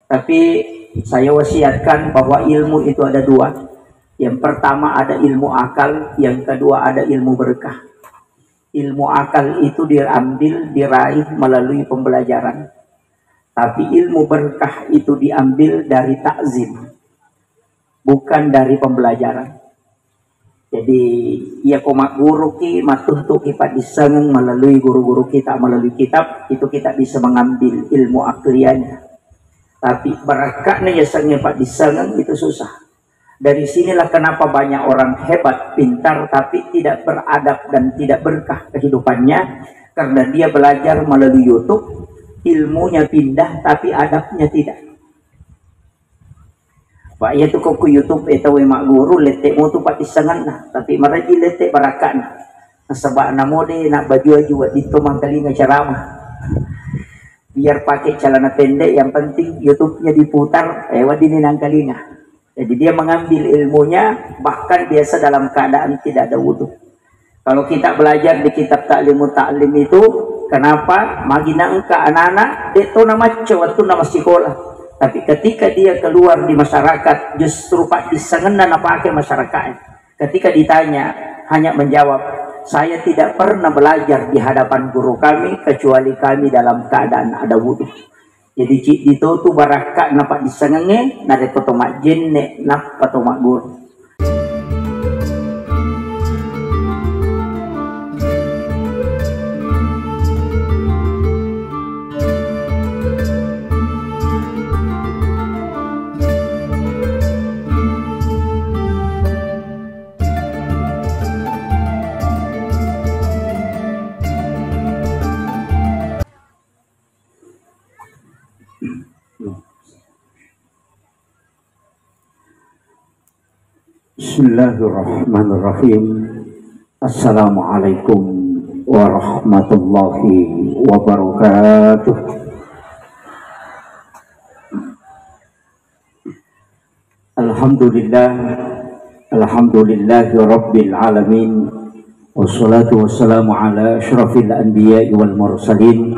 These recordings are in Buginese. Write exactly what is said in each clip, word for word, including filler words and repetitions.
Tapi saya wasiatkan bahwa ilmu itu ada dua. Yang pertama ada ilmu akal, yang kedua ada ilmu berkah. Ilmu akal itu diambil, diraih melalui pembelajaran. Tapi ilmu berkah itu diambil dari takzim, bukan dari pembelajaran. Jadi, iya ko magguruki, mattuntuki paddissengeng melalui guru-guru kita, melalui kitab, itu kita bisa mengambil ilmu akliyahnya. Tapi barakka'na yasengnge paddissengeng itu susah. Dari sinilah kenapa banyak orang hebat, pintar, tapi tidak beradab dan tidak berkah kehidupannya, karena dia belajar melalui YouTube, ilmunya pindah, tapi adabnya tidak. Pak, iya tu ko ku YouTube e tau e magguru, lette mo tu paddissengenna, tapi maraji lette barakka'na. Nasaba namo de na baju-baju wedding to mangkalinga ceramah. Biar pakai celana pendek, yang penting YouTube-nya diputar, eh, wedding ni nangkalinga. Jadi dia mengambil ilmunya bahkan biasa dalam keadaan tidak ada wudhu. Kalau kita belajar di kitab Ta'limu Ta'lim itu, kenapa? Magi na engka anak-anak, de to na macca waktu na masikola. Tapi ketika dia keluar di masyarakat, justru paddissengenna napake masyarakat. Ketika ditanya, hanya menjawab, "Saya tidak pernah belajar di hadapan guru kami, kecuali kami dalam keadaan ada wudhu." Jadi, ciddi to tu barakka'na paddissengengnge, narekko to majjenne, nappa to magguru. Bismillahirrahmanirrahim. Assalamualaikum warahmatullahi wabarakatuh. Alhamdulillah, alhamdulillahi rabbil alamin. Wassalatu wassalamu ala asyrafil anbiya'i wal mursalin,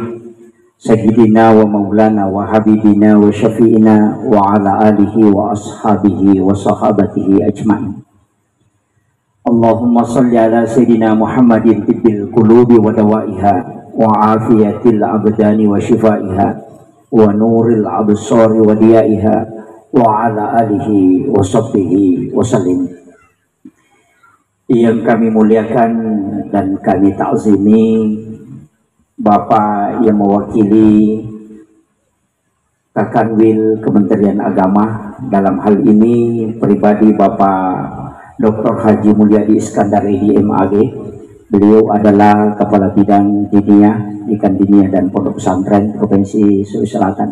sayyidina wa maulana wa habibina wa syafi'ina wa ala alihi wa ashabihi wa sahabatihi ajma'in. Allahumma salli ala sayyidina Muhammadin tibbil qulubi wa dawaiha, wa afiyatil abdani wa shifaiha, wa nuril absari wa diyaiha, wa ala alihi wa sahbihi wa sallim. Yang kami muliakan dan kami takzimi Bapak yang mewakili Kakanwil Kementerian Agama, dalam hal ini pribadi Bapak doktor Haji Mulyadi Iskandar, M.Ag. Beliau adalah Kepala Bidang Diniyah, Pendidikan Diniyah dan Pondok Pesantren Provinsi Sulawesi Selatan.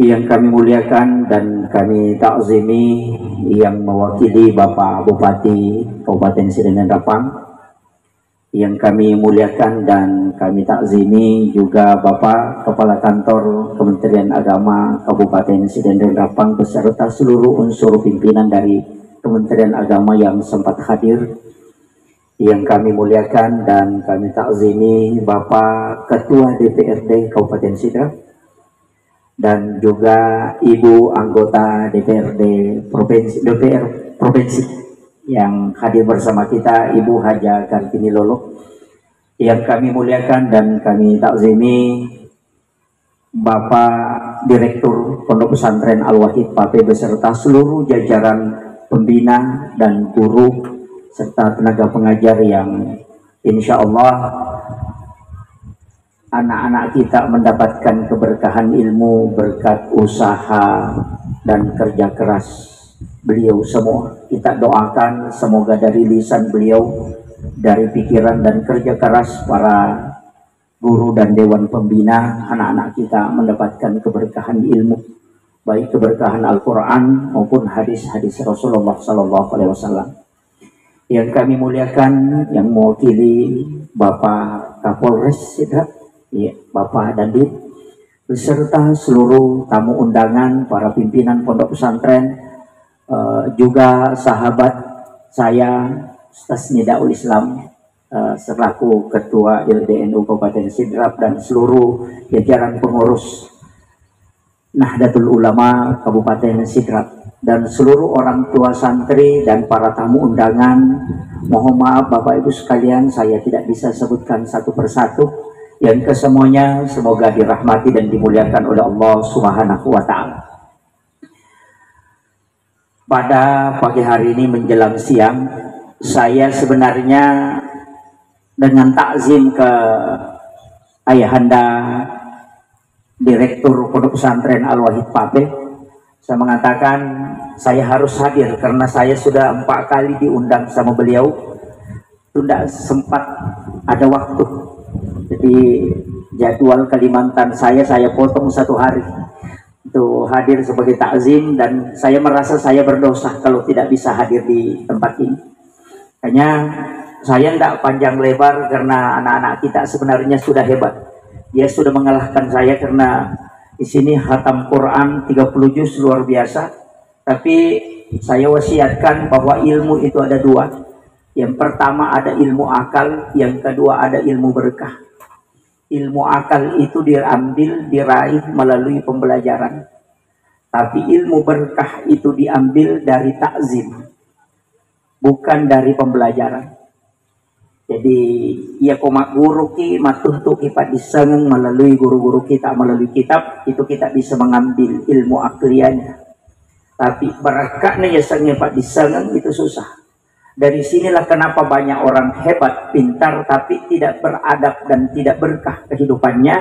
Yang kami muliakan dan kami takzimi yang mewakili Bapak Bupati Kabupaten Sidenreng Rappang, yang kami muliakan dan kami takzimi juga Bapak Kepala Kantor Kementerian Agama Kabupaten Sidenreng Rappang beserta seluruh unsur pimpinan dari Kementerian Agama yang sempat hadir. Yang kami muliakan dan kami takzimi Bapak Ketua D P R D Kabupaten Sidrap dan juga Ibu anggota D P R D Provinsi, D P R Provinsi yang hadir bersama kita, Ibu Haja Kartini Lolo. Yang kami muliakan dan kami takzimi Bapak Direktur Pondok Pesantren Al-Wahid Pape beserta seluruh jajaran pembina dan guru serta tenaga pengajar yang insya Allah anak-anak kita mendapatkan keberkahan ilmu berkat usaha dan kerja keras beliau semua. Kita doakan semoga dari lisan beliau, dari pikiran dan kerja keras para guru dan dewan pembina, anak-anak kita mendapatkan keberkahan ilmu, baik keberkahan Al-Quran maupun hadis-hadis Rasulullah Sallallahu Alaihi Wasallam. Yang kami muliakan, yang mewakili Bapak Kapolres Sidrap, ya, Bapak Dandim, beserta seluruh tamu undangan, para pimpinan pondok pesantren, eh, juga sahabat saya, Ustaz Nidaul Islam, eh, selaku Ketua L D N U Kabupaten Sidrap dan seluruh jajaran pengurus. Nahdlatul Ulama Kabupaten Sidrap, dan seluruh orang tua santri dan para tamu undangan. Mohon maaf Bapak Ibu sekalian, saya tidak bisa sebutkan satu persatu. Yang kesemuanya semoga dirahmati dan dimuliakan oleh Allah Subhanahu wa Ta'ala. Pada pagi hari ini menjelang siang, saya sebenarnya dengan takzim ke Ayahanda Direktur Pondok Pesantren Al-Wahid Pape, saya mengatakan saya harus hadir karena saya sudah empat kali diundang sama beliau, itu tidak sempat ada waktu. Jadi jadwal Kalimantan saya, saya potong satu hari untuk hadir sebagai takzim, dan saya merasa saya berdosa kalau tidak bisa hadir di tempat ini. Hanya saya tidak panjang lebar karena anak-anak kita sebenarnya sudah hebat. Dia sudah mengalahkan saya karena di sini hatam Quran tiga puluh juz luar biasa. Tapi saya wasiatkan bahwa ilmu itu ada dua. Yang pertama ada ilmu akal, yang kedua ada ilmu berkah. Ilmu akal itu diambil, diraih melalui pembelajaran. Tapi ilmu berkah itu diambil dari takzim, bukan dari pembelajaran. Jadi, iya ko magguruki, mattuntuki paddissengeng melalui guru-guru kita, melalui kitab, itu kita bisa mengambil ilmu akliyahnya. Tapi barakka'na yasengnge paddissengeng itu susah. Dari sinilah kenapa banyak orang hebat, pintar, tapi tidak beradab dan tidak berkah kehidupannya,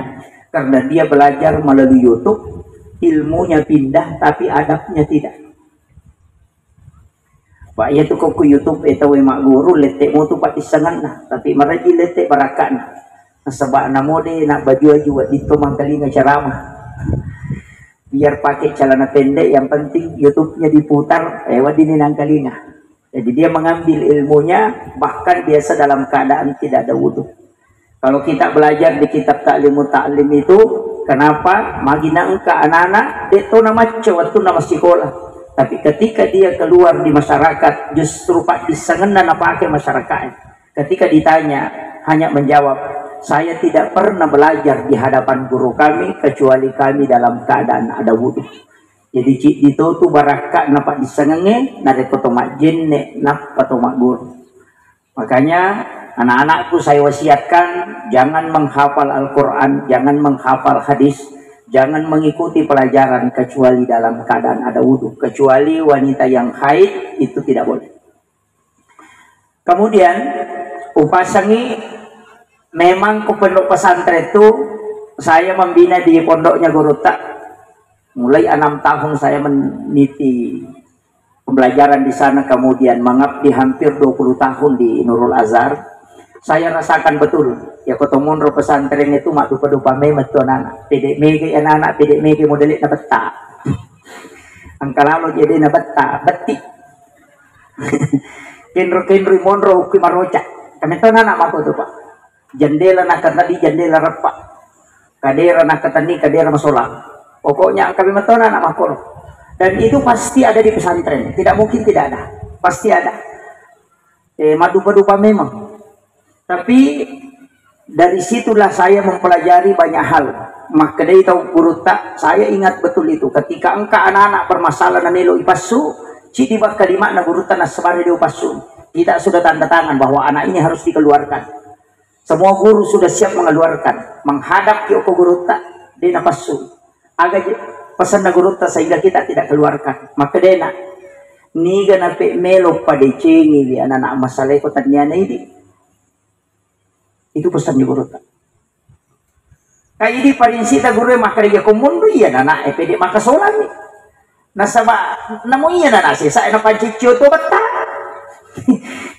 karena dia belajar melalui YouTube, ilmunya pindah, tapi adabnya tidak. Pak, iya tu ko ku YouTube e tau e magguru, lette mo tu paddissengenna, tapi maraji lette barakka'na. Nasaba namo de na baju-baju wedding to mangkalinga ceramah. Biar pakai celana pendek, yang penting YouTube-nya diputar, eh, wedding ni nangkalinga. Jadi dia mengambil ilmunya, bahkan biasa dalam keadaan tidak ada wudhu. Kalau kita belajar di kitab Ta'limut Ta'lim itu, kenapa? Magi na engka anak-anak, de to na macca waktu na massikola. Tapi ketika dia keluar di masyarakat, justru paddissengenna napake masyarakat. Ketika ditanya, hanya menjawab, "Saya tidak pernah belajar di hadapan guru kami, kecuali kami dalam keadaan ada wudhu." Jadi, ciddi to tu barakka'na paddissengengnge, narekko to majjenne, nappa to magguru. Makanya, anak-anakku saya wasiatkan, jangan menghafal Al-Quran, jangan menghafal hadis, jangan mengikuti pelajaran kecuali dalam keadaan ada wudhu. Kecuali wanita yang haid, itu tidak boleh. Kemudian, upasangi, memang ku pondok pesantren itu saya membina di pondoknya gurutta. Mulai enam tahun saya meniti pembelajaran di sana, kemudian mengabdi hampir dua puluh tahun di Nurul Azhar. Saya rasakan betul, ya, ko to monro pesantren itu mak dupa-dupa memang tu anak-anak. Pede mege anak-anak, pede mege modele na betta. Engka lalo jadi na betta, betti. Kenro-kenro monro ukki maroca. Kami to anak-anak mako tu, Pak. Jendela nakatani jendela reppa. Kadera nakatani kadera masolang. Pokoknya kami metona anak makoro. Dan itu pasti ada di pesantren. Tidak mungkin tidak ada. Pasti ada. Eh, madupa-dupa memang. Tapi dari situlah saya mempelajari banyak hal. Makkedai tau gurutta, saya ingat betul itu. Ketika engka anak-anak bermasalah na melo ipassu, cidi bakka lima na gurutta nasabari dia passu. Kita sudah tanda tangan bahwa anak ini harus dikeluarkan. Semua guru sudah siap mengeluarkan, menghadap ki okko gurutta, de napassu. Aga je pesanna gurutta sehingga kita tidak keluarkan. Makkedena, niga nape melo padecengi wi anak-anak masaleko tanniana idi. Itu pesan di gurutta. Ka idi parinsita guru makkeda, iya ko mundu iya anak e pede makasolami. Nasaba namo iya nana sesa na panciccio to betta.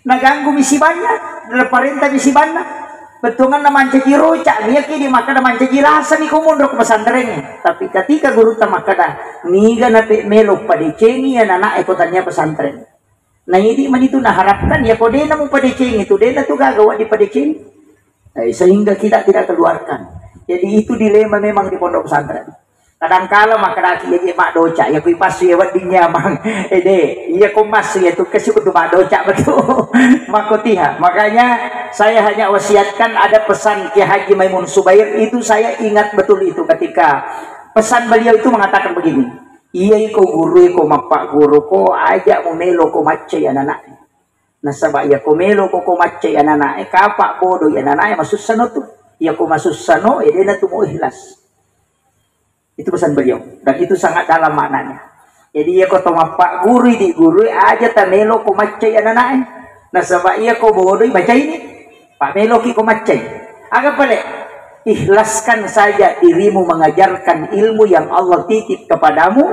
Naganggu mi sibanna, naparenta mi sibanna. Bettuanganna mancaji roca, miyaki di makkeda mancaji lasa mi ko monro ko pesantren. Tapi ketika gurutta makkeda, niga nape melo padecengi ya nana e ko tania pesantren. Nah, idi manitu naharapkan ya ko dena mu padecengi tu dena tu gaga wa dipadecengi. Eh, sehingga kita tidak keluarkan. Jadi itu dilema memang di pondok pesantren. Kadangkala makkedaki, "Iya je maddoca, iya kui passu iya wedding nyamang." Eh, de, iya ko massu iya tu kasi betul maddoca betul. Makotiha. Makanya saya hanya wasiatkan ada pesan Kiai Haji Maimun Subair itu saya ingat betul itu ketika Pesan beliau itu mengatakan begini, iya iko guru, iko mappagguru ko, aja mu melo ko maccai anak-anak. Nasaba iya ko melo ko, ko maccai anak-anak, eh, kapa bodo iya anak-anak, eh, masussa no tu. Iya ko masussa no, eh, dena tu mau ikhlas. Itu pesan beliau. Dan itu sangat dalam maknanya. Jadi iya ko to mappagguru di guru, aja ta melo ko maccai anak-anak, eh. Nasaba iya ko bodo, macai ni. Pak meloki ko maccai. Aga pale? Ikhlaskan saja dirimu mengajarkan ilmu yang Allah titip kepadamu,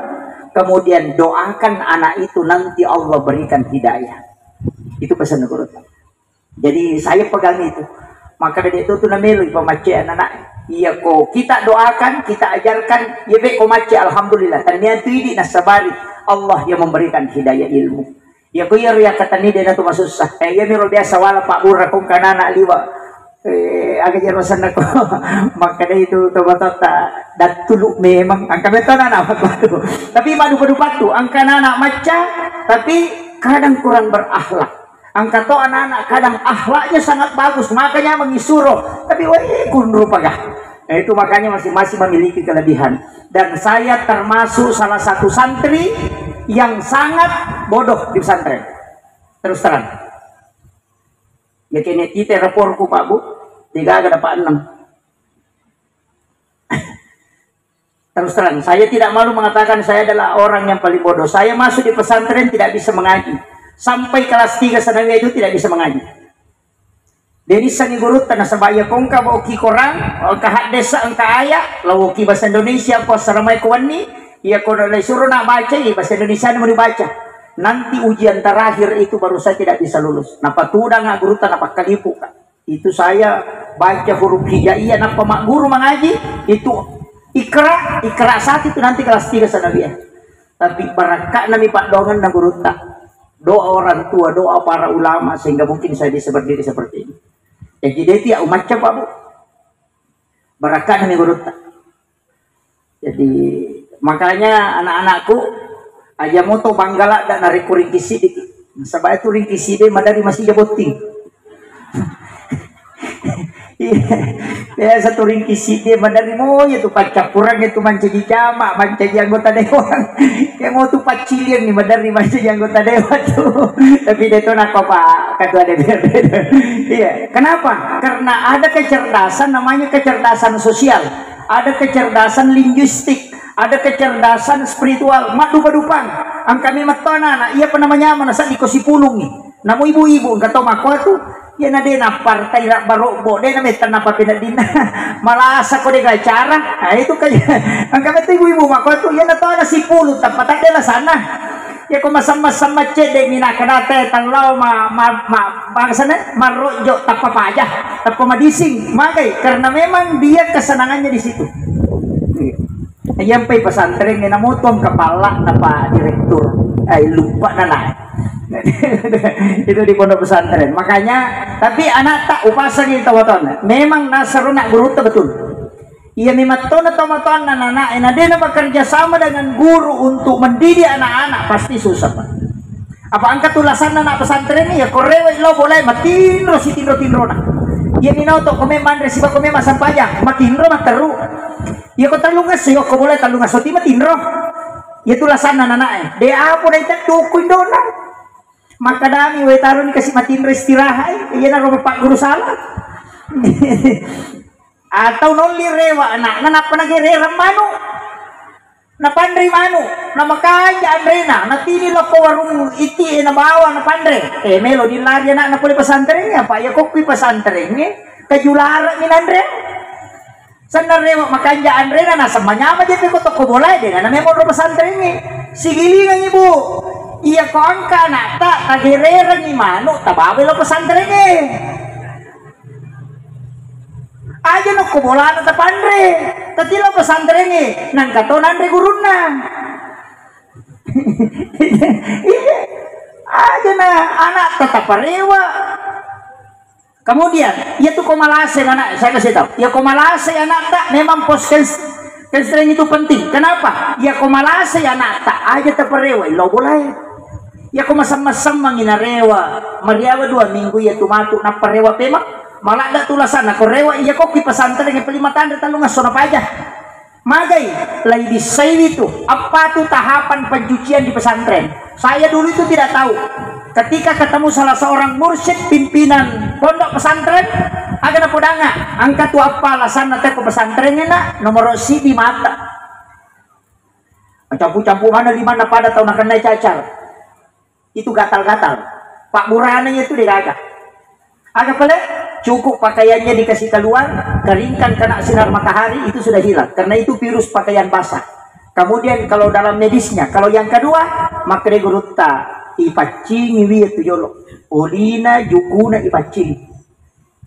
kemudian doakan anak itu nanti Allah berikan hidayah. Itu pesan guru. Jadi saya pegang itu. Maka dari itu tu namelo ipamacce anak-anak. Iya ko kita doakan, kita ajarkan, ya be ko macce, alhamdulillah. Tania tu idi nasabari Allah yang memberikan hidayah ilmu. Iya ko iya ria katani dena tu masussa. Eh, iya miro biasa wala Pak Bura kong kanana liwa. Eh, aga jero sana ko. Maka dari itu tu batotta datulu memang angka betona nama tu. Tapi madu padu patu angka anak macca, tapi kadang kurang berakhlak. Angka to anak-anak kadang akhlaknya sangat bagus, makanya mengisuro. Tapi wah, kunru pagah. Nah, itu makanya masing-masing memiliki kelebihan. Dan saya termasuk salah satu santri yang sangat bodoh di pesantren. Terus terang. Ya kene kita raporku Pak Bu, tiga ada Pak enam. Terus terang, saya tidak malu mengatakan saya adalah orang yang paling bodoh. Saya masuk di pesantren tidak bisa mengaji. Sampai kelas tiga sanawiyah itu tidak bisa mengaji. Deni sangi gurutta nasaba iya kongka baoki korang, engka haddesa, engka aya, lawoki bahasa Indonesia, ko assalamai ko wenni, iya ko le suruh nak baca, iya bahasa Indonesia mau dibaca. Nanti ujian terakhir itu baru saya tidak bisa lulus. Napatudang gurutta, napakkalipu. Itu saya baca huruf hijaiyah, nappa magguru mangaji, itu ikra, ikra saat itu nanti kelas tiga sanawiyah. Tapi barakka'na mi paddoangenna gurutta. Doa orang tua, doa para ulama, sehingga mungkin saya bisa berdiri seperti ini. Jadi dia tidak umacca, Pak Bu. Barakka'na mi gurutta. Jadi makanya anak-anakku, aja moto bangga ladda narekko ringkisidi. Nasaba itu ringkisidi madari masih jabotting. Iya. Biasa tu ringkisidi madari mo ya tu paccappurang itu mancaji jama, mancaji anggota dewan. Ya mau tu pacciliang ni madari mancaji anggota dewan tu. Tapi dia tu nakko Pak Ketua D P R D. Iya. Kenapa? Karena ada kecerdasan, namanya kecerdasan sosial. Ada kecerdasan linguistik, ada kecerdasan spiritual, maddupa-dupang. Angka memang to anak-anak, iya apa namanya, mana saddi ko sipulungi. Namo ibu-ibu, engka to makko tu, iya na de na partai ra barobbo, de na metta na papeneddinna. Malasa ko de acara, nah, itu kayak, angka metta ibu-ibu makko tu, iya na to anak sipulung, tappa tadde la sana. Iya ko masemma-semma cedde mi nakkeda te tellao ma, ma, ma, bangsana marrojjo tappa paja, tappa madising. Magai? Karena memang dia kesenangannya di situ. Iya. Iyampai pesantren ni namotong kepala napa direktur. Eh, lupa nana. Itu di pondok pesantren. Makanya, tapi anak tak upasangi tawaton. Memang nasaruna guru betul. Iya, memang tona tomatoanna anak-anak, na dena bekerja sama dengan guru untuk mendidik anak-anak, pasti susah, Pak. Apa engka tulasanna anak pesantren ni, ya, ko rewai lao bolai, matinro si tinro-tinrona. Iya, minau to, kome manre siba, kome masampajang, matinro, materu. Iya, ko tellung esso, iya, ko bolai tellung esso, ti matinro. Iya, tulasanna anak-anak, eh. De apa dai tedduku indona. Makkadami, we, taroni kasi matinro istirahat, eh. Iya, naro Pak Guru salah. Atau nolli rewa anakna, nappa nagerereng manu. Napanrei manu, namakanja anrena, natini lokko warung iti e nabawa napanre. Eh, melo dilari anakna pole pesantrengnge, apa iya kokkui pesantrengnge, kajulareng mi nanre. Senna rewa makanja anrena, naseng manyama je pe ko tokko bolae, dena na memoro pesantrengnge. Sigilingengi, Bu. Iya ko engka anakta, tagererengi manu, tabawa lo pesantrengnge. Aja nokko bolana tapanre, tatilo pesantrengnge, nangka to nanre gurunna. Iya, aja na anak tetap parewa. Kemudian, iya tu ko malaseng anak, saya kasih tahu. Ya ko malaseng anak tak memang pos kens-, counseling itu penting. Kenapa? Ya ko malaseng anak tak aja taparewa, lo boleh. Iya ko masemmeng-semmengi narewa, mariawa dua minggu iya tu matu nappa rewa pema. Maladda tulasanna ko rewa iya ko ki pesantren yang pelima tanre tellung esso napaja. Magai, lai bissaiwi tu, apa tu tahapan pencucian di pesantren. Saya dulu itu tidak tahu. Ketika ketemu salah seorang mursyid pimpinan pondok pesantren, aga napodanga, engka tu apa alasanna teko pesantren ena, nomor sidi mata. Campu-campu mana lima na pada tau nakennai cacar. Itu gatal-gatal. Pak Burana itu dia gagal. Ada pale, cukup pakaiannya dikasih keluar, keringkan kena sinar matahari, itu sudah hilang. Karena itu virus pakaian basah. Kemudian kalau dalam medisnya, kalau yang kedua, makre gurutta ipaccingi wi tu jolo. Olina jukuna ipaccingi.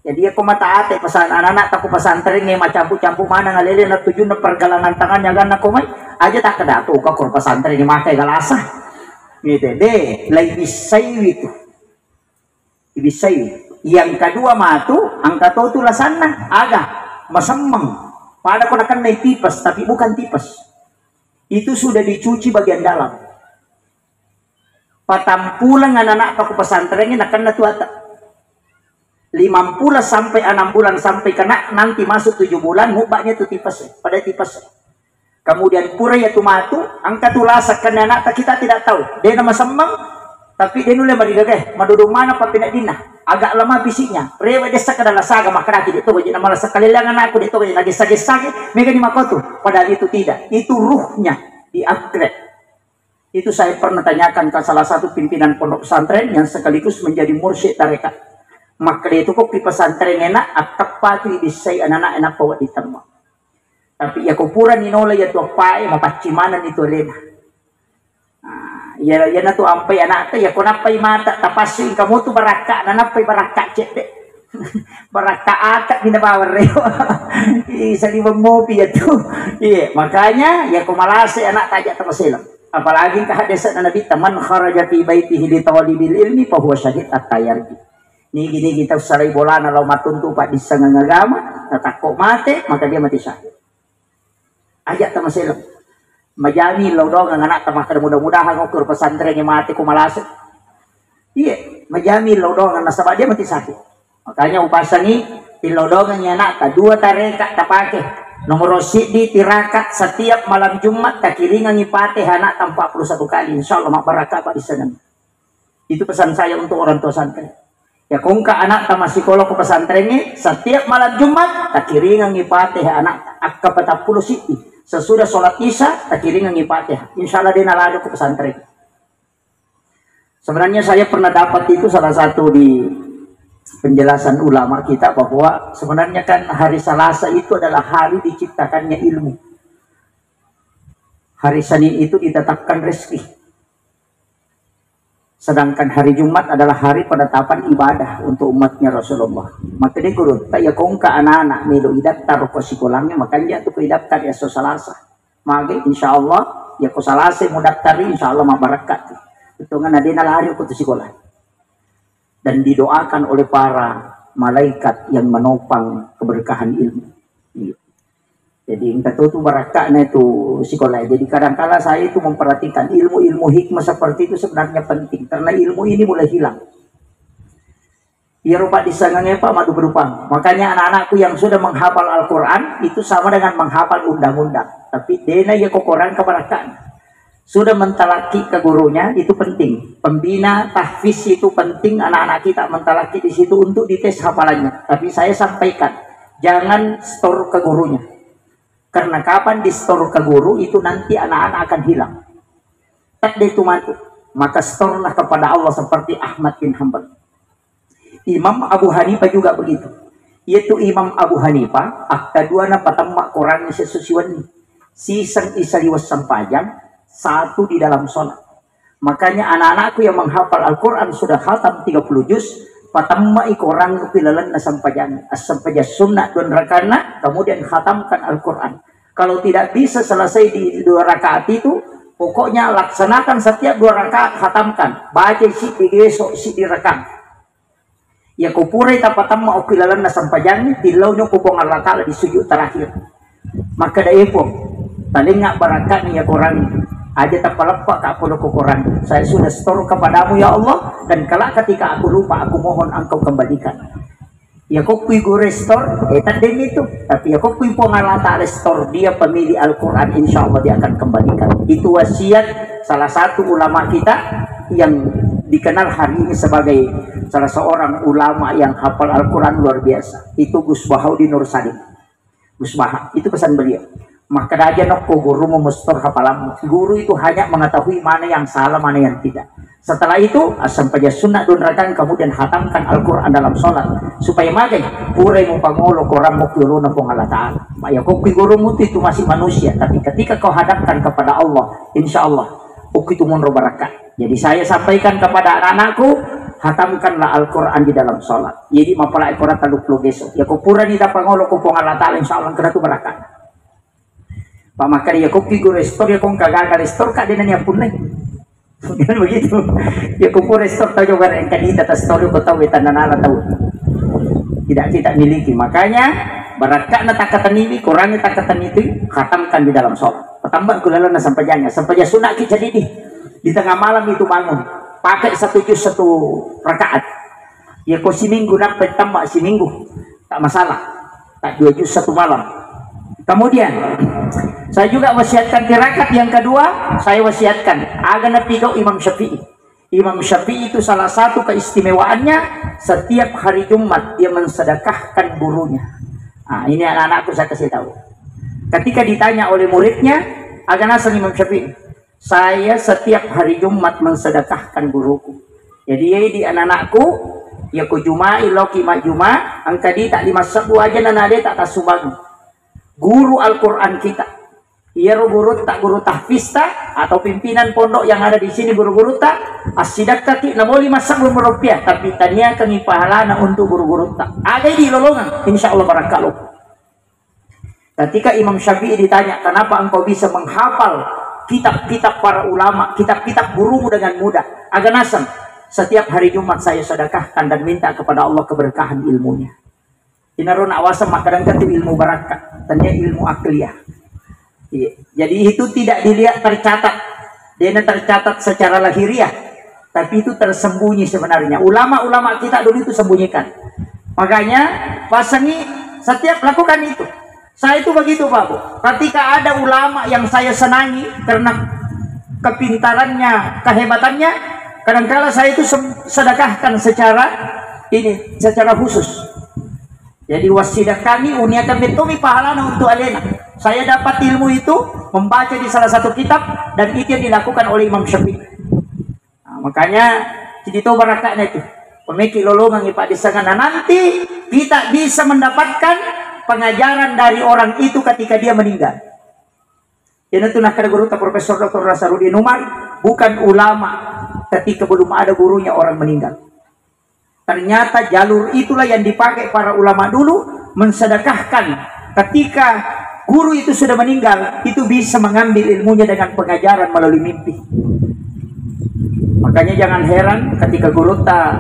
Jadi, ya, ko mata ate pesan anak-anak taku pesantren nge macampu-campu mana ngalele na tujunna pergelangan tangannya ganna komai aja tak kedato ka kor pesantren ni makai galasa. Gitu deh, lai bissai itu. Bissai. Yang kedua matu, angka to tu lasanna, aga, masemmeng. Pada ko nakennai tipes, tapi bukan tipes. Itu sudah dicuci bagian dalam. Patampuleng anak-anak taku pesantren ni nakenna tu ata. Lima bulan sampai enam bulan sampai kena nanti masuk tujuh bulan, mubaknya tu tipes, pada tipes. Kemudian pura ya tu matu, angka tu lasa kena anak kita tidak tahu. Dia nama semmeng, tapi dia nulle marigaga, madodong mana papina dinna. Agak lemah fisiknya. Rewe desa kada lasaga makanaki dia tu gaji nama lasa kalelang anakku dia tu gaji lagi sage-sage, mega di makotu. Padahal itu tidak. Itu ruhnya di upgrade. Itu saya pernah tanyakan ke salah satu pimpinan pondok pesantren yang sekaligus menjadi mursyid tarekat. Maka dia itu kok di pesantren enak, atau pagi bisa anak-anak enak bawa di tempat. Tapi ya kupuran ni nola ya tu apa ya mapacci mana ni tu lena. Nah, ya ya na tu ampai anak tu ya ko nappai mata tapasui kamu tu barakka na nappai barakka cedde. Barakka ata mina bawang rewa. Ih, saliweng mopi ya tu. Iya, makanya ya ko malase anak tajak terseleng. Apalagi ka hadis Nabi, "Man kharaja fi baitihi li talibil ilmi fa huwa syahid hatta yarji." Nigi-nigi tau salai bolana lao matuntu paddissengeng agama, natakko mate, maka dia mati syahid. Aja tamaseleng. Majami lao doang anak tamakkeda mudah-mudahan ukur pesantren mati ku malase. Iya, majami lao doang nasaba dia mati sakit. Makanya upasangi tillau doang anak ta dua tareka tapake. Nomor siddi tiraka setiap malam Jumat takiringangi Fatihah anak ta empat puluh satu kali. Insya Allah mabbarakka paddissengeng. Itu pesan saya untuk orang tua santri. Ya, ko engka anak ta massikola ko pesantrengnge, setiap malam Jumat takiringangi Fatihah anak ta akka patappulo siddi. Sesudah sholat Isya takiringangi Fatihah. Insya Allah dia nalaju ko pesantren. Sebenarnya saya pernah dapat itu salah satu di penjelasan ulama kita bahwa sebenarnya kan hari Selasa itu adalah hari diciptakannya ilmu. Hari Senin itu ditetapkan rezeki. Sedangkan hari Jumat adalah hari penetapan ibadah untuk umatnya Rasulullah. Maka dia guru, tak ya kongka anak-anak melo idaftar ko sikolangnya, makanya tuh idaftar ya so Selasa. Mage, insya Allah, ya ko Selasa mau daftar, insya Allah mabarakkat. Betul kan? Ada lari ko tu sekolah. Dan didoakan oleh para malaikat yang menopang keberkahan ilmu. Iya. Jadi engka to tu barakka'na itu sekolah. Jadi kadangkala saya itu memperhatikan ilmu-ilmu hikmah seperti itu sebenarnya penting karena ilmu ini mulai hilang. Iya rupa disangangnya Pak madu berupang. Makanya anak-anakku yang sudah menghafal Al-Quran itu sama dengan menghafal undang-undang. Tapi dena ya kokoran kebarakka'na. Sudah mentalaki ke gurunya, itu penting. Pembina tahfiz itu penting, anak-anak kita mentalaki di situ untuk dites hafalannya. Tapi saya sampaikan, jangan store ke gurunya. Karena kapan di store ke guru, itu nanti anak-anak akan hilang. Tak dia itu mati. Maka store-lah kepada Allah seperti Ahmad bin Hanbal. Imam Abu Hanifah juga begitu. Yaitu Imam Abu Hanifah, akkaduana patemma Quran sesusiwanni. Siseng isaliwes sempajang, satu di dalam sholat. Makanya anak-anakku yang menghafal Al-Quran sudah khatam tiga puluh juz, patemmai Quran pi lalenna sempajang. Sempajang sunnah dua rakaatna, kemudian khatamkan Al-Quran. Kalau tidak bisa selesai di dua rakaat itu, pokoknya laksanakan setiap dua rakaat khatamkan. Baca siddi besok, siddi rakaat. Yako purai tapatamma okki lalenna sempajangnge, tillau nyoko Puang Allah Ta'ala di sujud terakhir. Makkeda, "Eh, Puang, talengnga barakka'ni ya Quran. Aja tapaleppa ka polo ko Quran. Saya sudah setor kepadamu ya Allah, dan kelak ketika aku lupa, aku mohon Engkau kembalikan." Ya kokkui guru restore, eh taddenni itu. Tapi ya kokkui Puang Allah Ta'ala restore dia pemilik Al-Quran, insya Allah dia akan kembalikan. Itu wasiat salah satu ulama kita yang dikenal hari ini sebagai salah seorang ulama yang hafal Al-Quran luar biasa. Itu Gus Bahaudin Nur Salim. Gus Baha, itu pesan beliau. Makkeda aja nokko gurumu mustor hafalammu. Guru itu hanya mengetahui mana yang salah, mana yang tidak. Setelah itu, asam paja sunnah dua rakaat, kemudian hatamkan Al-Quran dalam sholat. Supaya magai, purai mu pangolo korammu kiuluna Puang Allah Ta'ala. Ma ya kokkui gurumu itu, itu masih manusia. Tapi ketika kau hadapkan kepada Allah, insya Allah, okki tu monro barakka. Jadi saya sampaikan kepada anak-anakku, hatamkanlah Al-Quran di dalam sholat. Jadi mapalai Quran tellu puluh geso. Ya ko purani tapangolo ko Puang Allah Ta'ala, insya Allah kena tu barakka. Pak makanya ya kopi guru restore ya kong kagak restore kak dena ni ampun nih. Kan begitu. Ya ko pura restore tau coba yang kadita tas story ko tau wetan nala tau. Tidak, tidak miliki. Makanya barakka na takatan ini, Quran takatan itu, khatamkan di dalam sholat. Pertama kulalana sampajanya, sampaja sunat ki jadi di, di tengah malam itu bangun, pakai satu juz satu rakaat. Ya ko siminggu nappa tamba siminggu, tak masalah. Tak dua juz satu malam. Kemudian saya juga wasiatkan tirakat yang kedua, saya wasiatkan aga napigau Imam Syafi'i. Imam Syafi'i itu salah satu keistimewaannya, setiap hari Jumat dia mensedekahkan gurunya. Nah, ini anak-anakku saya kasih tahu. Ketika ditanya oleh muridnya, aga naseng Imam Syafi'i, saya setiap hari Jumat mensedekahkan guruku. Jadi ya di anak-anakku, ya ku Juma'i loki majuma, angka di tak lima sebu aja nana de tak tasubang. Guru Al-Quran kita. Iyaro gurutta, guru tahfizta atau pimpinan pondok yang ada di sini, guru-gurutta, assidakkaki namo lima sebu rupiah, tapi taniakangi pahalana untuk guru-gurutta. Agai di lolongan, insya Allah barakka lo. Ketika Imam Syafi'i ditanya, kenapa engkau bisa menghafal kitab-kitab para ulama, kitab-kitab gurumu dengan mudah? Aga naseng, setiap hari Jumat saya sedekahkan dan minta kepada Allah keberkahan ilmunya. Inaro nak wasa makkadangka tu ilmu barakka, tania ilmu akliyah. Iya. Jadi itu tidak dilihat tercatat, dena tercatat secara lahiriah, tapi itu tersembunyi sebenarnya. Ulama-ulama kita dulu itu sembunyikan. Makanya pasangi setiap lakukan itu. Saya itu begitu, Pak Bu. Ketika ada ulama yang saya senangi karena kepintarannya, kehebatannya, kadangkala saya itu sem- sedekahkan secara ini, secara khusus. Jadi wassidakkani uniakan bettomi pahalana untuk alena. Saya dapat ilmu itu membaca di salah satu kitab dan itu yang dilakukan oleh Imam Syafi'i. Nah, makanya jadi to barakka'na itu. Pemeki lolongan ipadissangan. Nah, nanti kita bisa mendapatkan pengajaran dari orang itu ketika dia meninggal. Ini tuh nah kada guru Profesor Doktor Nasarudin Umar bukan ulama ketika belum ada gurunya orang meninggal. Ternyata jalur itulah yang dipakai para ulama dulu mensedekahkan. Ketika guru itu sudah meninggal, itu bisa mengambil ilmunya dengan pengajaran melalui mimpi. Makanya jangan heran ketika gurutta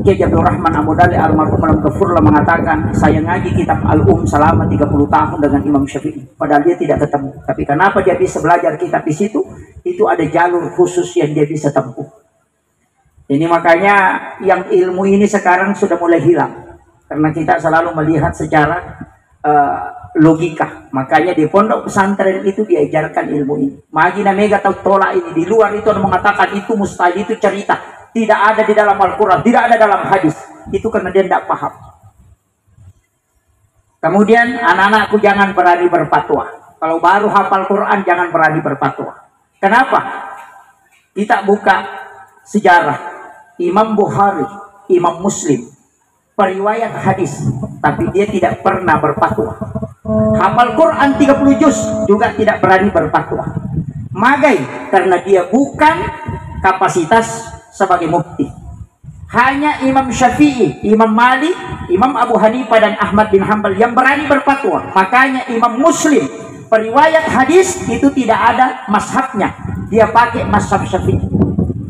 Kiai Abdul Rahman Amudali almarhum alam ghafurlah mengatakan, saya ngaji kitab Al-Um selama tiga puluh tahun dengan Imam Syafi'i. Padahal dia tidak ketemu. Tapi kenapa dia bisa belajar kitab di situ? Itu ada jalur khusus yang dia bisa tempuh. Ini makanya yang ilmu ini sekarang sudah mulai hilang karena kita selalu melihat secara eh, logika. Makanya di pondok pesantren itu diajarkan ilmu ini. Magi na mega tau tolak ini, di luar itu ada mengatakan itu mustahil, itu cerita. Tidak ada di dalam Al-Quran, tidak ada dalam hadis. Itu karena dia tidak paham. Kemudian anak-anakku jangan berani berfatwa. Kalau baru hafal Quran jangan berani berfatwa. Kenapa? Kita buka sejarah Imam Bukhari, Imam Muslim, periwayat hadis, tapi dia tidak pernah berfatwa. Hafal Quran tiga puluh juz juga tidak berani berfatwa. Magai karena dia bukan kapasitas sebagai mufti. Hanya Imam Syafi'i, Imam Malik, Imam Abu Hanifah dan Ahmad bin Hambal yang berani berfatwa. Makanya Imam Muslim periwayat hadis itu tidak ada mazhabnya. Dia pakai mazhab Syafi'i.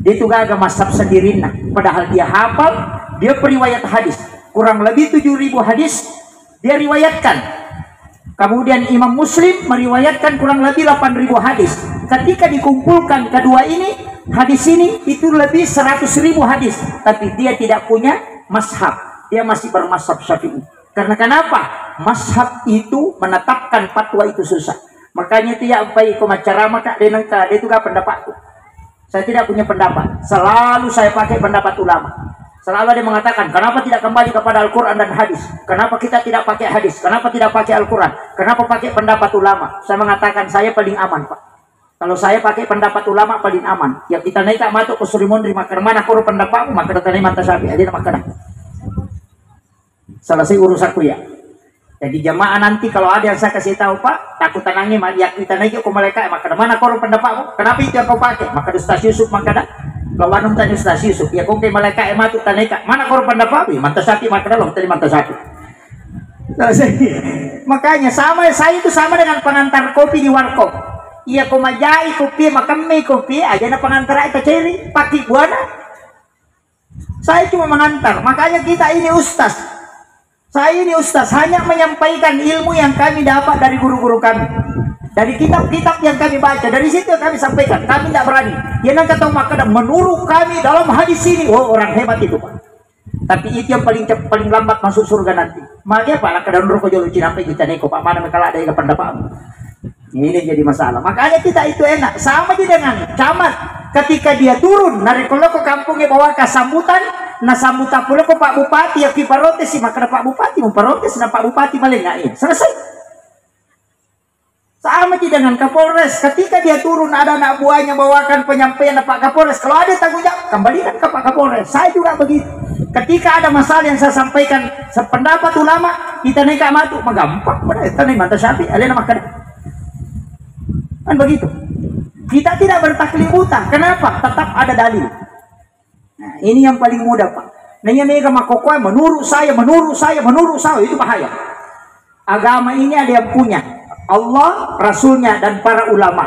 Dia itu gaga mazhab sendirinya. Padahal dia hafal, dia periwayat hadis. Kurang lebih tujuh ribu hadis dia riwayatkan. Kemudian Imam Muslim meriwayatkan kurang lebih delapan ribu hadis. Ketika dikumpulkan kedua ini, hadis ini itu lebih seratus ribu hadis. Tapi dia tidak punya mazhab. Dia masih bermazhab Syafi'i. Karena kenapa? Mazhab itu menetapkan fatwa itu susah. Makanya itu ya, apa iko maccarama, Kak, de nengka, de tu ga pendapatku. Saya tidak punya pendapat. Selalu saya pakai pendapat ulama. Selalu ada yang mengatakan, "Kenapa tidak kembali kepada Al-Quran dan hadis? Kenapa kita tidak pakai hadis? Kenapa tidak pakai Al-Quran? Kenapa pakai pendapat ulama?" Saya mengatakan, "Saya paling aman, Pak. Kalau saya pakai pendapat ulama, paling aman." Ya, kita naik matu ke Surimun, di makkeda, "Mana koro pendapatmu?" Makkeda, "Tani manta sapi." Ada makkeda. Selesai urusanku ya. Jadi jamaah, nanti kalau ada yang saya kasih tahu, Pak, takut tanangi, ma-, ya kita naik ke malaikat, makkeda, "Mana koro pendapatmu? Kenapa itu yang kau pakai?" Makkeda Ustaz Yusuf, makkeda, "Lawanum tanya Ustaz Yusuf." Ya, kau ke malaikat, eh, matu tanaika, "Mana koro pendapatmu?" Manta sapi, makkeda, "Lo tadi manta sapi." Selesai. Makanya sama, saya itu sama dengan pengantar kopi di warkop. Iya, ko majai kopi, makemme kopi, aja na pengantar aja ceri, pakai buana. Saya cuma mengantar. Makanya kita ini ustaz. Saya ini ustaz, hanya menyampaikan ilmu yang kami dapat dari guru-guru kami. Dari kitab-kitab yang kami baca, dari situ yang kami sampaikan. Kami tidak berani. Dia nang kata makkeda, "Menurut kami dalam hadis ini." Oh, orang hebat itu, Pak. Tapi itu yang paling cep-, paling lambat masuk surga nanti. Mage apa lah kadang roko jolo cinampe kita neko, Pak, mana mekala ada yang pendapatmu. Ini jadi masalah. Makanya kita itu enak. Sama aja dengan camat. Ketika dia turun, narekko loko kampungnya bawa ke sambutan, nah sambutan pula ke Pak Bupati, ya ki protes sih, makkeda Pak Bupati, mau protes, nah Pak Bupati malah nggak, iya. Selesai. Sama aja dengan Kapolres. Ketika dia turun, ada anak buahnya bawakan penyampaian Pak Kapolres. Kalau ada tanggung jawab, kembalikan ke Pak Kapolres. Saya juga begitu. Ketika ada masalah yang saya sampaikan, sependapat ulama, kita naik matu, magampang. Pada kita naik mata syafi, alena makkeda. Kan begitu. Kita tidak bertaklid buta. Kenapa? Tetap ada dalil. Nah, ini yang paling mudah, Pak. Nah, iya mega makkokkoe, "Menurut saya, menurut saya, menurut saya," itu bahaya. Agama ini ada yang punya, Allah, Rasulnya, dan para ulama.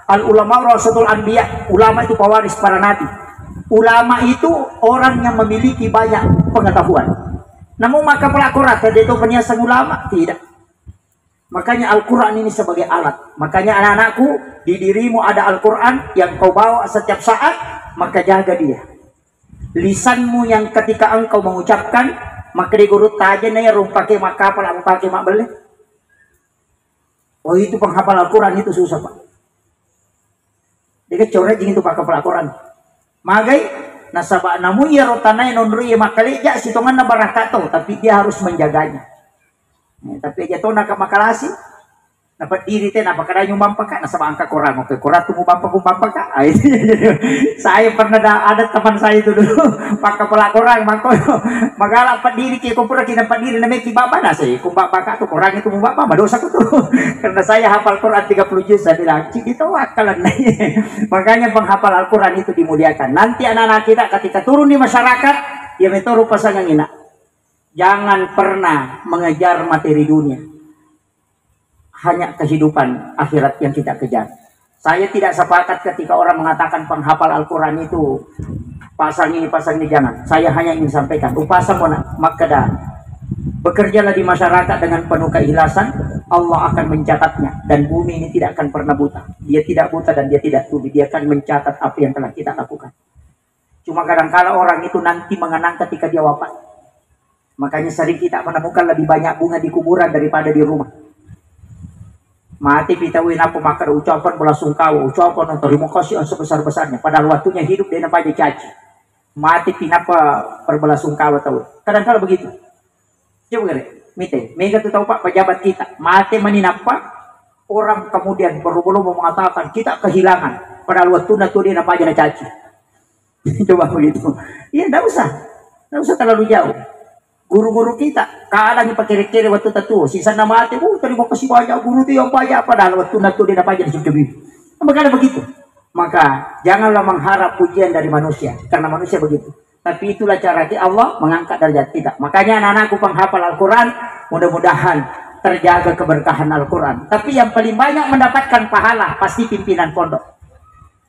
Al ulama warasatul anbiya. Ulama itu pewaris para nabi. Ulama itu orang yang memiliki banyak pengetahuan. Namun maka pelaku rata dia itu penyiasan ulama, tidak. Makanya Al-Quran ini sebagai alat. Makanya anak-anakku, di dirimu ada Al-Quran yang kau bawa setiap saat, maka jaga dia. Lisanmu yang ketika engkau mengucapkan, maka di guru taja na ya rumpake makapal, rumpake mabbelle. Oh, itu penghafal Al-Quran itu susah, Pak. Dega corejing itu pakai pelakoran. Magai, nasaba namu iya rotanae nonroi makkalejja sitonganna barakka to, tapi dia harus menjaganya. Eh, tapi aja to naka makalasi, dapat diri te, napa kadanya mampaka, nasaba angka korang, oke, korang tu mubampa, mubampa ka. Ah, itu. Saya pernah ada, ada teman saya itu dulu, pakai pelakoran, mako magala padiri ki, ko pura ki na padiri na meki baba, na saya, ko baba ka tu korang itu mubaba, madosa ko tu. Karena saya hafal Quran tiga puluh juz, saya bilang, "Cik, itu akalan." Makanya penghafal Al-Quran itu dimuliakan. Nanti anak-anak kita ketika turun di masyarakat, ya metoro pasangan ina. Jangan pernah mengejar materi dunia. Hanya kehidupan akhirat yang kita kejar. Saya tidak sepakat ketika orang mengatakan penghafal Al-Quran itu pasang ini, pasang ini, jangan. Saya hanya ingin sampaikan, upasa mona makkeda, bekerjalah di masyarakat dengan penuh keikhlasan, Allah akan mencatatnya, dan bumi ini tidak akan pernah buta. Dia tidak buta dan dia tidak tuli, dia akan mencatat apa yang telah kita lakukan. Cuma kadangkala orang itu nanti mengenang ketika dia wafat. Makanya sering kita menemukan lebih banyak bunga di kuburan daripada di rumah. Mati pi tau, nappa makkeda ucapan belasungkawa, ucapan terima kasih yang sebesar-besarnya. Padahal waktunya hidup dia napaja caci. Mati pi nappa perbelasungkawa tau. Kadangkala begitu. Coba kare, mite, mega tu tau, Pak, pejabat kita. Mati mani nappa orang kemudian berlomba-lomba mengatakan kita kehilangan. Padahal waktunya tu dia napaja caci. Coba begitu. Iya, ndak usah. Ndak usah terlalu jauh. Guru-guru kita, kadang dipakere-kere waktu tatuo, sisana mate, "Oh, terima kasih banyak guru tu yang banyak," padahal waktu natu dia dapat jadi sudah. Makanya begitu. Maka janganlah mengharap pujian dari manusia, karena manusia begitu. Tapi itulah cara ki-, Allah mengangkat derajat kita. Makanya anak-anakku penghafal Al-Quran, mudah-mudahan terjaga keberkahan Al-Quran. Tapi yang paling banyak mendapatkan pahala pasti pimpinan pondok.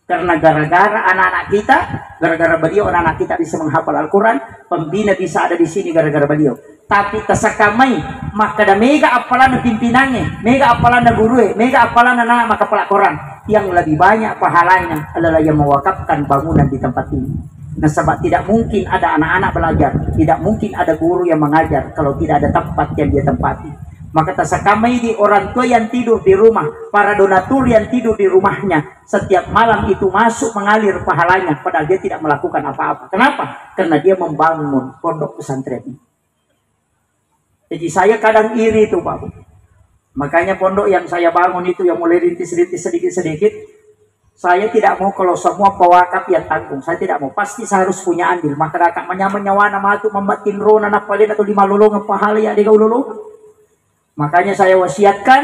Karena gara-gara anak-anak kita, gara-gara beliau anak-anak kita bisa menghafal Al-Quran, pembina bisa ada di sini gara-gara beliau. Tapi tasakamai, makkeda mega appalanna pimpinangnge, mega appalanna gurue, mega appalanna anak maka pelakoran. Yang lebih banyak pahalanya adalah yang mewakafkan bangunan di tempat ini. Nasaba tidak mungkin ada anak-anak belajar, tidak mungkin ada guru yang mengajar kalau tidak ada tempat yang dia tempati. Maka tasakamai di orang tua yang tidur di rumah, para donatur yang tidur di rumahnya, setiap malam itu masuk mengalir pahalanya, padahal dia tidak melakukan apa-apa. Kenapa? Karena dia membangun pondok pesantren. Jadi saya kadang iri itu, Pak Bu. Makanya pondok yang saya bangun itu, yang mulai rintis-rintis, sedikit-sedikit, saya tidak mau kalau semua pewakaf yang tanggung. Saya tidak mau. Pasti saya harus punya andil. Maka kakak menyama nyawana matu membatin rona napalena tu lima lolongan pahala ya dega ulolo. Makanya saya wasiatkan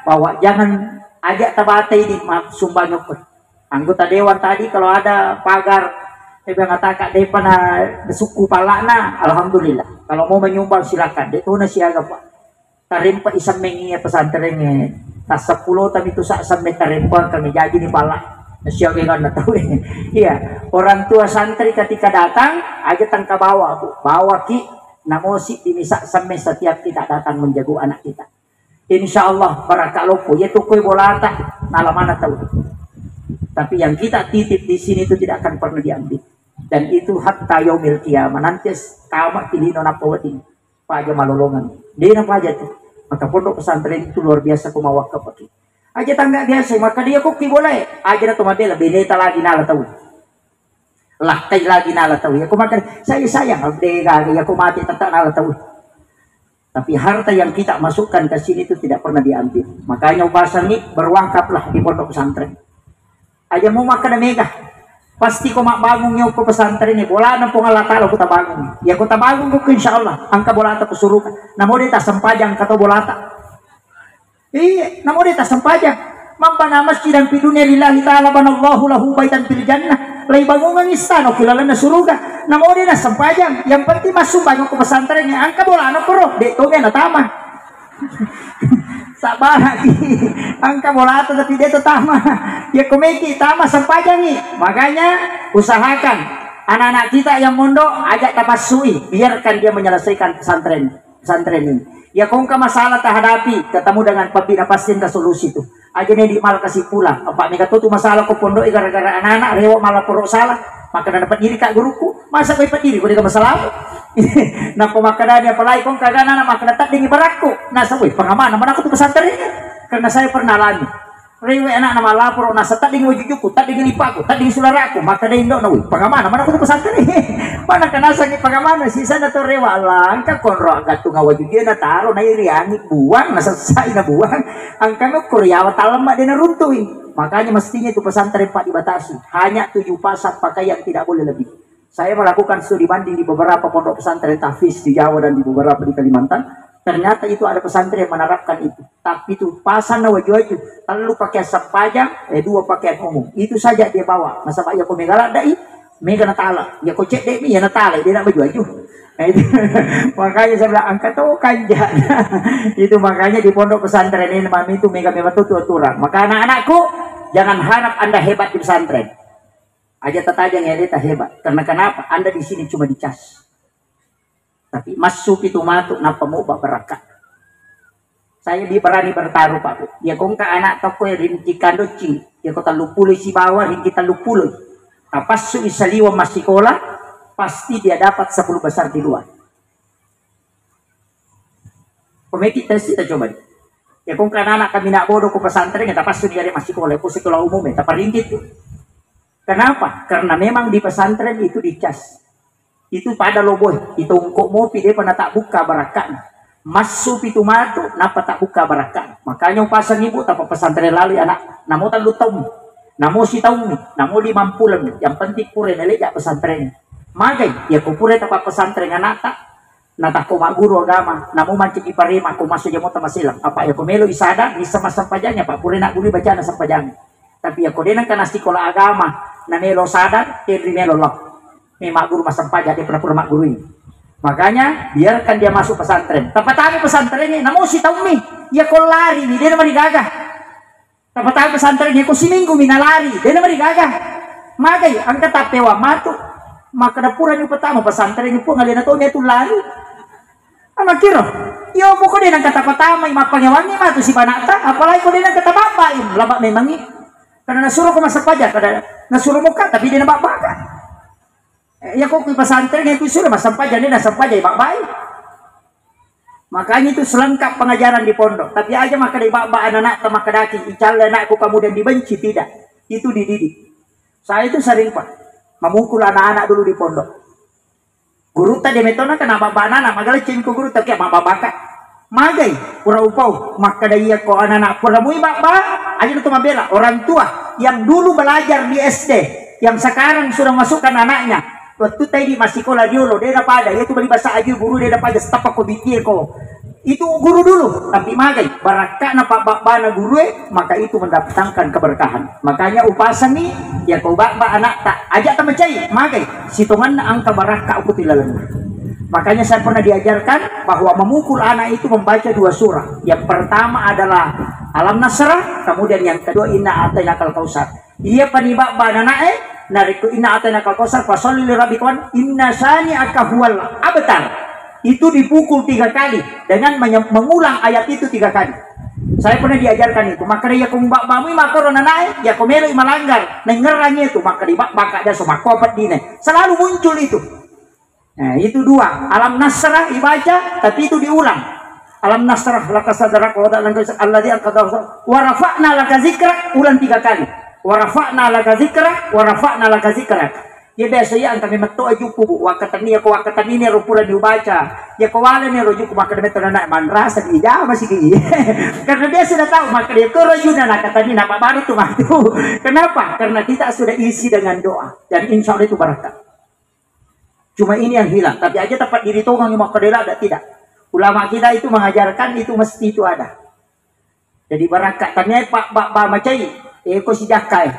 bahwa jangan ajak tabatai di ma-, sumbangan. Anggota dewan tadi kalau ada pagar, eh, bilang kata, "Kak, depa na suku palakna," alhamdulillah. Kalau mau menyumbang silakan. Dek tu na siaga, Pak. Tarempa isammengi pesantren, eh, tas sepuluh tami tu sak samme tarempa kami jaji ni palak. Siaga kan tahu. Iya, orang tua santri ketika datang aja tangka bawa, Bu. Bawa ki, namosi di misa samme setiap kita datang menjaga anak kita. Insya Allah barakka loppo. Iya tu koi bolata, nala mana tahu. Tapi yang kita titip di sini itu tidak akan pernah diambil. Dan itu hatta yaumil qiyamah. Nanti tamat pilih nona pawedding. Paja malolongan. Dena paja tu. Maka pondok pesantren itu luar biasa ko mawakka pake. Aja tangga biasa, maka dia kok ki boleh. Aja na to mabela, beneta lagi nala tahu. Lakkai lagi nala tahu. Ya, ko maka saya sayang, de gaga, ya, ko mati tetap nala tahu. Tapi harta yang kita masukkan ke sini itu tidak pernah diambil. Makanya upasangi berwakaflah di pondok pesantren. Aja mau makan mega. Pasti ko mabbangung yoko pesantren ini, bolana Puang Allah Ta'ala ko tabangung. Ya ko tabangung ko insya Allah, angka bolata ko suruga. Namo de tasempajang kato bolata. Iya, namo de tasempajang. Man bana masjidan fi dunya lillahi ta'ala banallahu lahu baitan fil jannah. Lai bangungan istana ki lalenna suruga. Namo de nasempajang. Yang penting massumbang ko pesantren ni, angka bolana koro. De toga natama. Sabaraki. Angka bolata tapi de tatama. Ya komeki tama sempajangi. Makanya usahakan anak-anak kita yang mondok ajak tapassui, biarkan dia menyelesaikan pesantren. Pesantren ini. Ya kongka masalah tahadapi, ketemu dengan pabina pasti ada solusi tu. Aja ne di mal kasi pula. Apa mega tu masalah ko pondok gara-gara anak-anak rewa malah poro salah. Maka na dapat diri kak guruku. Masa kau dapat diri kau dengan masalah? Napa maka dani apalagi kongka anak-anak maka dapat dingin berakku. Nah, sabui pengaman mana aku tu pesantren ini. Karena saya pernah alami. Rewe anakna malaporo, nasa tadding wajujukku, tadding lipakku, tadding sularaku, maka dai indokna, "Wih, pangamana mana kutu pesantren?" Mana kanasangi pangamana, sisana to rewa, langka konro aggattung wajujue na taro, na iri angin, buang, na sessai na buang. Angkana ko riawa talemma de naruntui. Makanya mestinya itu pesantren, Pak, dibatasi. Hanya tujuh pasang pakaian, tidak boleh lebih. Saya melakukan studi banding di beberapa pondok pesantren tahfiz di Jawa dan di beberapa di Kalimantan. Ternyata itu ada pesantren yang menerapkan itu. Tapi itu pasang na waju-waju, tellu pakaian sempajang, eh, dua pakaian umum. Itu saja dia bawa. Nasaba iya ko mega laddai, mega natala. Iya ko cedde mi, iya natala, dia nak baju-baju. Nah, itu. Makanya saya bilang, "Angka to kanja." Itu makanya di pondok pesantren ini, mami, itu mega memang tuh aturan. Maka anak-anakku, jangan harap Anda hebat di pesantren. Aja tatajang ya, dia tak hebat. Karena kenapa? Anda di sini cuma dicas. Tapi massu pitu matu, nappa mubba barakka. Saya bi-, berani bertaruh, Pak, Bu. Ya, kongka anak tokko ya ringki kandocci, ya, ko tellu pulo sibawa, ringki tellu pulo. Tapassu i saliweng massikola, pasti dia dapat sepuluh besar di luar. Komeki tes kita coba di. Ya, kongka anak kami nak bodoh ko pesantren, ya, tapassu dia massikola, ko sekolah umum, ya, taparinggit tu. Kenapa? Karena memang di pesantren itu dicas. Itu pada loboe, itongko mopi depa na tabbukka barakka'na. Massu pitu matu, nappa tabbukka barakka'na. Makanya upasang ibu, tapa pesantren lalu anak. Namo tellu taung, namo sitaung, namo limang pulang. Yang penting pura naleja pesantren. Magai, ya ko pura tapa pesantren anakta, natakko magguru agama, namo mancaji parema, ko massu jamo tamaselang. Apa ya ko melo isada, bisa massempajangnya, Pak, pura na guru bacana sempajang. Tapi ya ko de nengka nasikola agama, na melo sada, tenri melo lo. Memang guru massempajang, dia pura-pura maggurui. Makanya biarkan dia masuk pesantren. Tapatama pesantren ini, namo sitaung mi, ya ko lari, dia nama digaga. Tapatama pesantren, ya ko siminggu mi nalari, de na marigaga. Magai, angka tappewa matu. Maka dapura ni pertama pesantren ni pun ngalena to dia tu lari. Anak kira, yo pokok de nang kata pertama, mappangewangi matu si panata, apalagi ko de nang kata bapak, laba memangi. Karena nasuro ko massempajang, kada nasuro muka, tapi de na bapak. Iya ko ku pesantren itu sudah massempajang, dia nassempajang, Pak Bai. Makanya itu selengkap pengajaran di pondok. Tapi aja makkeda baba anak-anak, makkedaki, "Icalle anakku kemudian dibenci," tidak. Itu dididik. Saya itu sering, Pak, memukul anak-anak dulu di pondok. Gurutta de metona kena baba anak-anak, magala cengko gurutta, "Oke, ma babaka." Magai, pura upau, makkeda iya ko anak-anak, pura mui baba, aja tu mabela. Orang tua yang dulu belajar di S D, yang sekarang sudah masukkan anaknya, waktu tadi masih sekolah diolo, dia pada, itu beli bahasa aja guru, dia pada, setapa ko bitie ko. Itu guru dulu, tapi magai, barakka'na pabbabbana gurue, maka itu mendatangkan keberkahan. Makanya upasangi, ya kau babba anakta, aja tamacai, magai, sitonganna angka barakka uku tilalenna. Makanya saya pernah diajarkan bahwa memukul anak itu membaca dua surah. Yang pertama adalah Alam Nasrah, kemudian yang kedua Inna A'tainakal Kautsar. Iya pani babba nanae, narekko Inna A'tainakal Kautsar, fasalli li rabbika wan, inna syani'aka huwal abtar. Itu dipukul tiga kali dengan menye-, mengulang ayat itu tiga kali. Saya pernah diajarkan itu. Maka iya kung babbamu makoro nanae, ya ko melo melanggar, nengerangi itu, maka di babba kada so makko pedine. Selalu muncul itu. Nah, itu dua. Alam Nasrah dibaca, tapi itu diulang. Alam Nasrah laka sadrak wa wada'na anka wizrak alladzi anqadha dhahrak wa rafa'na laka dzikrak, ulang tiga kali. Wa rafa'na laka dzikrak, wa rafa'na laka dzikrak. Ya biasa ya, angka memang to ajuku, Bu. Wakatanni, ya ko wakatanni ne ro pura diubaca. Ya ko wale ne ro juku, maka demet anak manrasa di jama siki. Karena dia sudah tahu, maka dia ko rojuna nakatanni nama baru tu matu. Kenapa? Karena kita sudah isi dengan doa. Dan insya Allah itu berkat. Cuma ini yang hilang. Tapi aja tempat diri tongang mau kedela ada tidak. Ulama kita itu mengajarkan itu mesti itu ada. Jadi barakka tanya pak bak ba macai, eh ko sijakkai.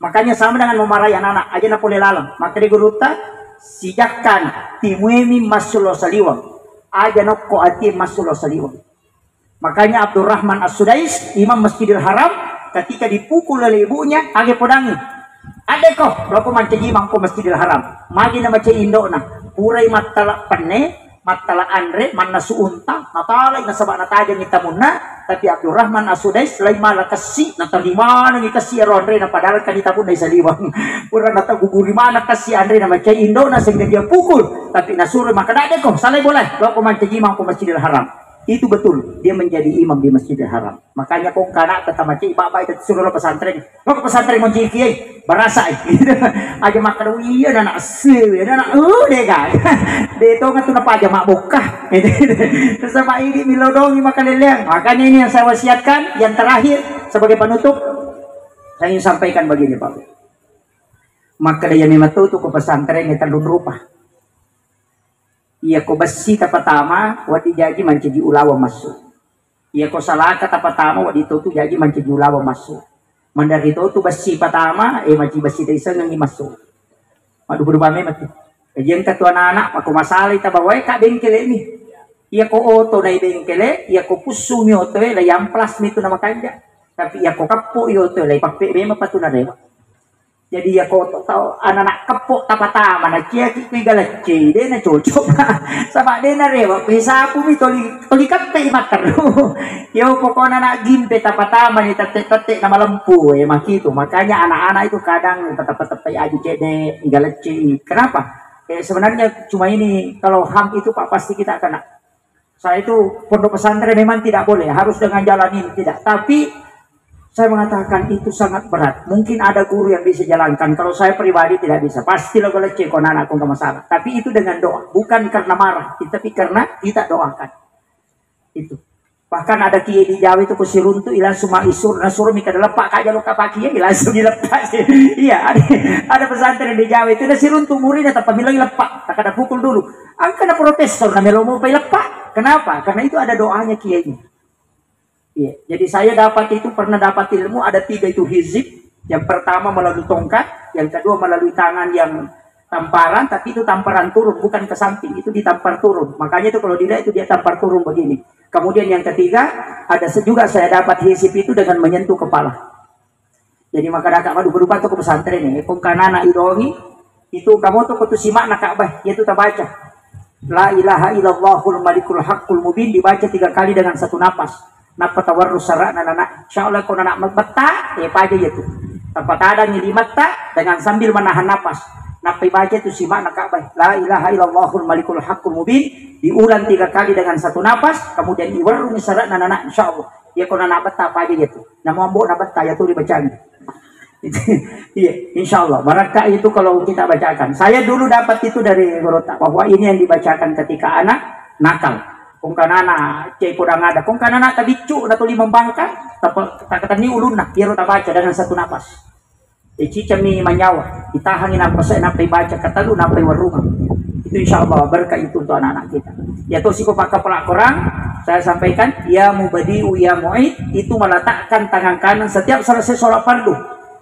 Makanya sama dengan memarahi anak-anak, aja na pole laleng. Maka di gurutta sijakkan timuemi massulo saliwang. Aja nokko ati massulo saliwang. Makanya Abdurrahman As-Sudais, Imam Masjidil Haram, ketika dipukul oleh ibunya, age podangi. Adeko, loko mancaji mangko Masjidil Haram. Magi na macai indokna. Purai mattala penne, mattala anre, mannasu unta, natalai nasaba natajangi tamunna, tapi Abdurrahman As-Sudais, lai mala kessi, natarimanengi kessi ero anrena, padahal kan tamunna isaliwang. Pura nataguguri mana kessi anrena macai indokna sehingga dia pukul, tapi nasuro maka adeko, salai boleh, loko mancaji mangko Masjidil Haram. Itu betul, dia menjadi imam di Masjidil Haram. Makanya kong kana kata macai baba itu suruh lo pesantren. Lo ke pesantren mau jiki, eh, barasa, eh. Aja makan, "Oh iya, nana sewe, nana, oh, dega." De to ngatu napa aja mak bokka. Sama ini milodongi makan leleang. Makanya ini yang saya wasiatkan, yang terakhir sebagai penutup, saya ingin sampaikan begini, Pak. Maka dia memang tuh ke pesantren itu rupa. Iya ko bessi tapatama, wadi jaji mancaji ulawa massu. Iya ko salaka tapatama, wadi totu jaji mancaji ulawa massu. Mandari totu bessi patama, eh, maji bessi taisengengi massu. Madu berubah memang tu. Jadi engka tu anak-anak, aku masalah ita bawa ka bengkele ni. Iya ko oto nai bengkele, iya ko pussu mi oto e, la yang plus mi tu nama kanja. Tapi iya ko kappo i oto e, la pappe memang patu narewa. Jadi iya ko tau anak-anak keppo tapatama na ciaki kui galecce, de na cocok. Saba de na rewa, kui sapu mi toli, toli keppe i matteru. Yo pokokna anak gimpe tapatama ni tette-tette na malempu, eh, makitu. Makanya anak-anak itu kadang teppe-teppe aju cede, galecce. Kenapa? Eh, sebenarnya cuma ini, kalau ham itu Pak pasti kita kena. Saya itu pondok pesantren memang tidak boleh, harus dengan jalan ini, tidak. Tapi saya mengatakan itu sangat berat. Mungkin ada guru yang bisa jalankan. Kalau saya pribadi tidak bisa. Pasti lo lecce ko anak-anak ko masalah. Tapi itu dengan doa, bukan karena marah, tapi karena kita doakan. Itu. Bahkan ada kiai di Jawa itu ko siruntu ilang suma isur na suro mika lepak ka jalo kapaki ya langsung dilepak. Iya, ada, ada pesantren di Jawa itu na siruntu muridnya tanpa bilang lepak, tak ada pukul dulu. Angka na profesor na melo mau pai lepak. Kenapa? Karena itu ada doanya kiainya. Iya. Jadi saya dapat itu, pernah dapat ilmu ada tiga itu hizib. Yang pertama melalui tongkat, yang kedua melalui tangan yang tamparan, tapi itu tamparan turun, bukan ke samping, itu ditampar turun. Makanya itu kalau dilihat itu dia tampar turun begini. Kemudian yang ketiga, ada se-, juga saya dapat hizib itu dengan menyentuh kepala. Jadi maka dakak madu berupa tu ke pesantren ini. Kong kanana idongi, itu kamu tu kutu simak nak Ka'bah, yaitu tabaca. La ilaha illallahul malikul haqqul mubin dibaca tiga kali dengan satu napas. Nappa tawarru sara'na nana. Insya Allah ko nana mabetta, eh, paja yaitu. Tanpa tadang limetta dengan sambil menahan napas. Nappai baca itu simakna Ka'bah, la ilaha illallahul malikul haqqul mubin, diulang tiga kali dengan satu napas, kemudian iwarrungi sara'na nana, insyaallah. Iya ko nana betta apa aja itu. Nama ambo na betta ya tuh dibacangi. Iya, insyaallah. Barakah itu kalau kita bacakan. Saya dulu dapat itu dari gurutta bahwa ini yang dibacakan ketika anak nakal. Kong kanana cai podang ada. Kong kanana tabiccu na tuli membangka, tapa takatanni ulunna, iyaro tabaca dengan satu napas. Icicami manyawa, ditahangi napas saya, nappai baca katalu, nappai warungang. Itu insyaallah berkah itu untuk anak-anak kita. Ya toh siko pakkapala Quran, saya sampaikan, ya mubadi'u ya mu'id, itu meletakkan tangan kanan setiap selesai sholat fardu.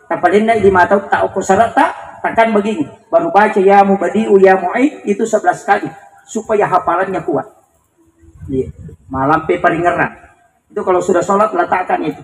Tapalenna lima tahun tak ukur syarat tak, tekan begini. Baru baca ya mubadi'u ya mu'id itu sebelas kali supaya hafalannya kuat. Iya. Malampe paringeran. Itu kalau sudah sholat letakkan itu.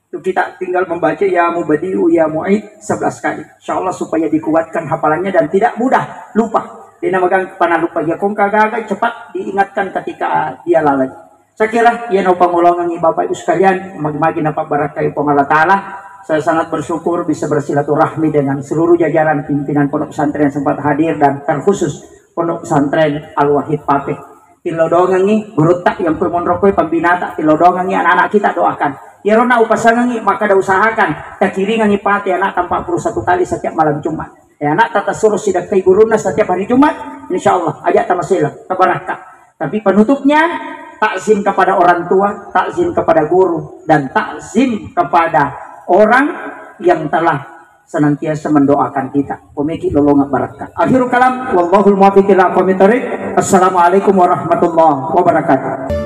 Itu kita tinggal membaca ya mubadi'u ya mu'id sebelas kali. Insyaallah supaya dikuatkan hafalannya dan tidak mudah lupa. Dia namagang panah lupa ya kong kagaga cepat diingatkan ketika dia lalai. Saya kira ya no pangolongan Bapak Ibu sekalian, magi-magi napa barakai Puang Allah Ta'ala. Saya sangat bersyukur bisa bersilaturahmi dengan seluruh jajaran pimpinan Pondok Pesantren yang sempat hadir dan terkhusus Pondok Pesantren Al Wahid Pape. Tilodongengi gurutta yang kue monrokoi pembinata, tilodongengi anak-anak kita doakan. Iyarona upasangengi maka da usahakan takiringengi pate anak empat puluh satu kali setiap malam Jumat. Ya anak tata suruh sidakkai guruna setiap hari Jumat, insyaallah aja tamasela tabarakka. Tapi penutupnya takzim kepada orang tua, takzim kepada guru, dan takzim kepada orang yang telah senantiasa mendoakan kita. Pomeki lolonga barakka. Akhirul kalam, wallahul muwaffiq ila aqwamit thariq. Assalamualaikum warahmatullahi wabarakatuh.